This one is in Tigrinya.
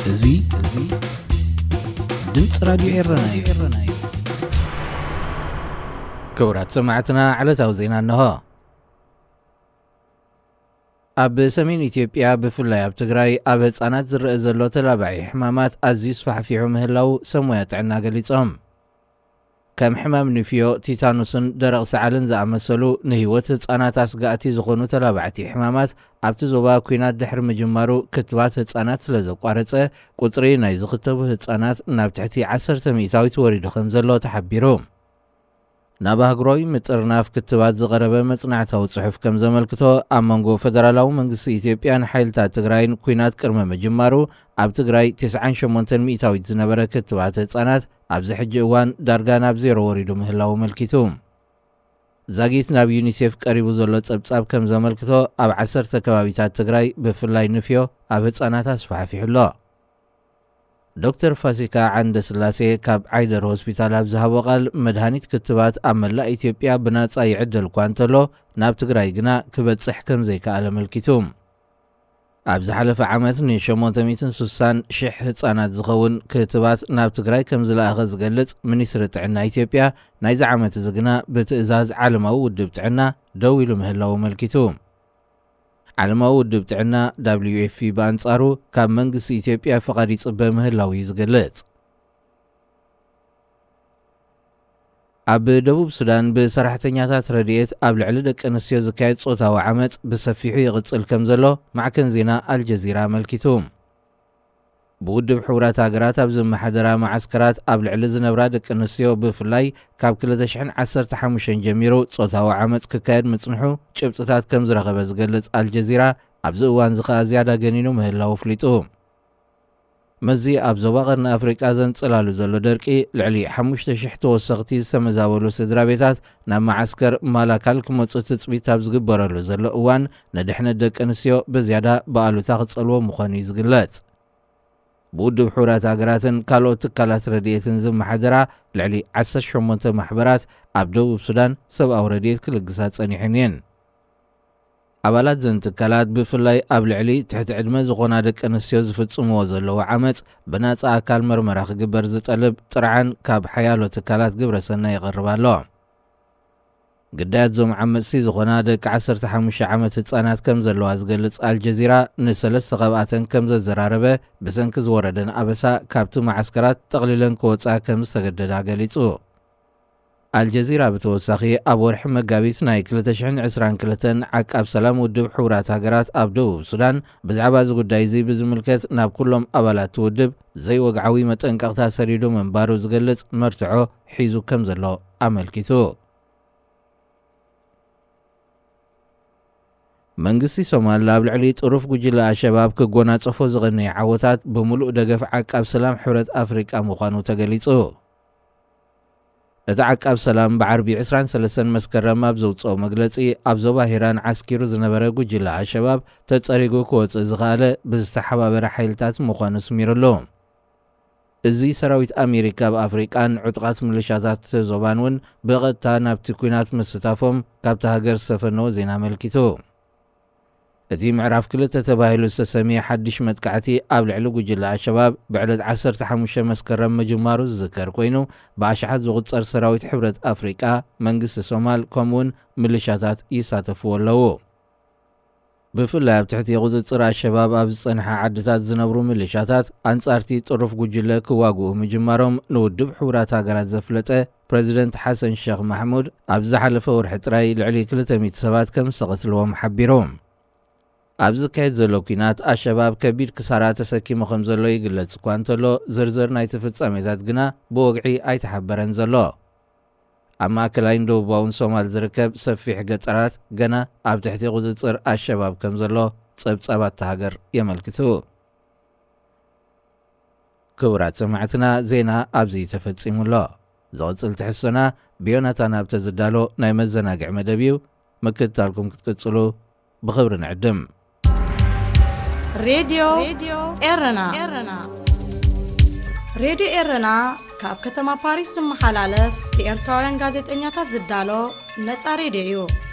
እዚ እዚ ድምፂ ራዲዮ ኤረና እዩ። ክቡራት ሰማዕትና፣ ዕለታዊ ዜና እንሆ። ኣብ ሰሜን ኢትዮጵያ፣ ብፍላይ ኣብ ትግራይ፣ ኣብ ህፃናት ዝረአ ዘሎ ተላባዒ ሕማማት ኣዝዩ ስፋሕፊሑ ምህላው ሰብ ሞያ ጥዕና ገሊጾም። ከም ሕማም ንፍዮ፣ ቲታኑስን ደረቕ ሰዓልን ዝኣመሰሉ ንህይወት ህፃናት ኣስጋእቲ ዝኾኑ ተላባዕቲ ሕማማት ኣብቲ ዞባ ኲናት ድሕሪ ምጅማሩ፣ ክትባት ህፃናት ስለ ዘቋረፀ፣ ቁፅሪ ናይ ዝኽተቡ ህፃናት ናብ ትሕቲ ዓሰርተ ሚእታዊት ወሪዱ ከም ዘሎ ተሓቢሩ። ናብ ኣህጉራዊ ምጥርናፍ ክትባት ዝቐረበ መጽናዕታዊ ጽሑፍ ከም ዘመልክቶ፣ ኣብ መንጎ ፈደራላዊ መንግስቲ ኢትዮጵያን ሓይልታት ትግራይን ኲናት ቅድሚ ምጅማሩ፣ ኣብ ትግራይ ተስዓን ሸሞንተን ሚእታዊት ዝነበረ ክትባት ህጻናት፣ ኣብዚ ሕጂ እዋን ዳርጋ ናብ ዜሮ ወሪዱ ምህላዉ ኣመልኪቱ። ዛጊት ናብ ዩኒሴፍ ቀሪቡ ዘሎ ጸብጻብ ከም ዘመልክቶ፣ ኣብ ዓሰርተ ከባቢታት ትግራይ፣ ብፍላይ ንፍዮ፣ ኣብ ህጻናት ኣስፋሕፊሑ ኣሎ። ዶክተር ፋሲካ ዓንደስላሴ ካብ ዓይደር ሆስፒታል ኣብ ዝሃቦ ቃል፣ መድሃኒት ክትባት ኣብ መላእ ኢትዮጵያ ብናጻ ይዕደል እኳ እንተሎ፣ ናብ ትግራይ ግና ክበጽሕ ከም ዘይከኣለ ኣመልኪቱ። ኣብ ዝሓለፈ ዓመት ን ሸሞንተ ሚእትን ስሳን ሽሕ ህጻናት ዝኸውን ክትባት ናብ ትግራይ ከም ዝለኣኸ ዝገልጽ ሚኒስትሪ ጥዕና ኢትዮጵያ፣ ናይዚ ዓመት እዚ ግና ብትእዛዝ ዓለማዊ ውድብ ጥዕና ደው ኢሉ ምህላዉ ኣመልኪቱ። ዓለማዊ ውድብ ጥዕና፣ ደብሊው ኤፍ ፒ፣ ብኣንጻሩ፣ ካብ መንግስቲ ኢትዮጵያ ፍቓድ ይጽበ ምህላዉ እዩ ዝገልጽ። ኣብ ደቡብ ሱዳን፣ ብሰራሕተኛታት ረድኤት ኣብ ልዕሊ ደቂ ኣንስትዮ ዝካየድ ጾታዊ ዓመጽ ብሰፊሑ ይቕጽል ከም ዘሎ ማዕከን ዜና ኣልጀዚራ ኣመልኪቱ። ብውድብ ሕቡራት ሃገራት ኣብ ዝመሓደራ መዓስከራት ኣብ ልዕሊ ዝነብራ ደቂ ኣንስትዮ፣ ብፍላይ ካብ ክልተ ሽሕን ዓሰርተ ሓሙሽተን ጀሚሩ ጾታዊ ዓመጽ ክካየድ ምጽንሑ ጭብጥታት ከም ዝረኸበ ዝገልጽ ኣልጀዚራ፣ ኣብዚ እዋን እዚ ከኣ ዝያዳ ገኒኑ ምህላዉ ኣፍሊጡ። መዚ ኣብ ዞባ ቀርኒ ኣፍሪቃ ዘንጸላሉ ዘሎ ደርቂ፣ ልዕሊ ሓሙሽተ ሽሕ ተወሰኽቲ ዝተመዛበሉ ስድራ ቤታት ናብ መዓስከር ማላካል ክመጹ ትጽቢት ኣብ ዝግበረሉ ዘሎ እዋን፣ ንድሕነት ደቂ ኣንስትዮ ብዝያዳ ብኣሉታ ክጸልዎ ምዃኑ እዩ ዝግለጽ። ብውድብ ሕቡራት ሃገራትን ካልኦት ትካላት ረድኤትን ዝመሓደራ ልዕሊ ዓሰርተ ሸሞንተ ማሕበራት ኣብ ደቡብ ሱዳን ሰብኣዊ ረድኤት ክልግሳ ጸኒሐን እየን። ኣባላት ዘን ትካላት፣ ብፍላይ ኣብ ልዕሊ ትሕቲ ዕድመ ዝኾና ደቂ ኣንስትዮ ዝፍጽምዎ ዘለዉ ዓመጽ፣ ብናጻ ኣካል መርመራ ክግበር ዝጠልብ ጥርዓን ካብ ሓያሎ ትካላት ግብረ ሰናይ ይቐርብ ኣሎ። ግዳያት እዞም ዓመጽቲ ዝኾና ደቂ ዓሰርተ ሓሙሽተ ዓመት ህጻናት ከም ዘለዋ ዝገልጽ ኣልጀዚራ፣ ንሰለስተ ካብኣተን ከም ዘዘራረበ፣ ብሰንኪ ዝወረደን ኣበሳ ካብቲ መዓስከራት ጠቕሊለን ክወጻ ከም ዝተገደዳ ገሊጹ። ኣልጀዚራ ብተወሳኺ፣ ኣብ ወርሒ መጋቢት ናይ ክልተ ሽሕን ዕስራን ክልተን ዓቃብ ሰላም ውድብ ሕቡራት ሃገራት ኣብ ደቡብ ሱዳን፣ ብዛዕባ እዚ ጉዳይ እዚ ብዝምልከት ናብ ኩሎም ኣባላት እቲ ውድብ ዘይወግዓዊ መጠንቀቕታ ሰዲዱ ምንባሩ ዝገልጽ መርትዖ ሒዙ ከም ዘሎ ኣመልኪቱ። መንግስቲ ሶማል ኣብ ልዕሊ ጥሩፍ ጉጅለ ኣሸባብ ክጎናጸፎ ዝቐነየ ዓወታት ብምሉእ ደገፍ ዓቃብ ሰላም ሕብረት ኣፍሪቃ ምዃኑ ተገሊጹ። እቲ ዓቃብ ሰላም ብዓርቢ ዕስራን ሰለስተን መስከረም ኣብ ዘውጽኦ መግለጺ፣ ኣብ ዞባ ሂራን ዓስኪሩ ዝነበረ ጉጅለ ኣሸባብ ተጸሪጉ ክወጽእ ዝኸኣለ ብዝተሓባበረ ሓይልታት ምዃኑ ኣስሚሩሉ። እዚ ሰራዊት ኣሜሪካ ኣብ ኣፍሪቃን ዕጡቓት ምልሻታት እቲ ዞባን እውን ብቐጥታ ናብቲ ኲናት ምስታፎም ካብታ ሃገር ዝተፈነወ ዜና ኣመልኪቱ። እቲ ምዕራፍ ክልተ ተባሂሉ ዝተሰምየ ሓድሽ መጥቃዕቲ ኣብ ልዕሊ ጉጅለ ኣሸባብ ብዕለት ዓሰርተ ሓሙሽተ መስከረም ምጅማሩ ዝዝከር ኮይኑ፣ ብኣሽሓት ዝቑጸር ሰራዊት ሕብረት ኣፍሪቃ፣ መንግስቲ ሶማል፣ ከምኡውን ምልሻታት ይሳተፍዎ ኣለዉ። ብፍላይ ኣብ ትሕቲ ቁጽጽር ኣሸባብ ኣብ ዝጸንሓ ዓድታት ዝነብሩ ምልሻታት፣ ኣንጻርቲ ጥሩፍ ጉጅለ ክዋግኡ ምጅማሮም ንውድብ ሕቡራት ሃገራት ዘፍለጠ ፕረዚደንት ሓሰን ሸኽ ማሕሙድ፣ ኣብ ዝሓለፈ ወርሒ ጥራይ ልዕሊ ክልተ ሚእቲ ሰባት ከም ዝተቐትልዎም ሓቢሩ። ኣብ ዝካየድ ዘሎ ኲናት፣ ኣሸባብ ከቢድ ክሳራ ተሰኪሙ ከም ዘሎ ይግለጽ እኳ እንተሎ፣ ዝርዝር ናይቲ ፍጻሜታት ግና ብወግዒ ኣይተሓበረን ዘሎ። ኣብ ማእከላይን ደቡባውን ሶማል ዝርከብ ሰፊሕ ገጠራት ገና ኣብ ትሕቲ ቁጽጽር ኣሸባብ ከም ዘሎ ጸብጻባት እታ ሃገር የመልክቱ። ክቡራት ሰማዕትና፣ ዜና ኣብዚ ተፈጺሙ ኣሎ። ዝቕጽል ትሕዝቶና ብዮናታን ሃብተ ዝዳሎ ናይ መዘናግዒ መደብ እዩ። ምክትታልኩም ክትቅጽሉ ብኽብሪ ንዕድም። ሬድዮ ኤረና። ሬድዮ ኤረና ካብ ከተማ ፓሪስ ዝመሓላለፍ ብኤርትራውያን ጋዜጠኛታት ዝዳሎ ነጻ ሬድዮ እዩ።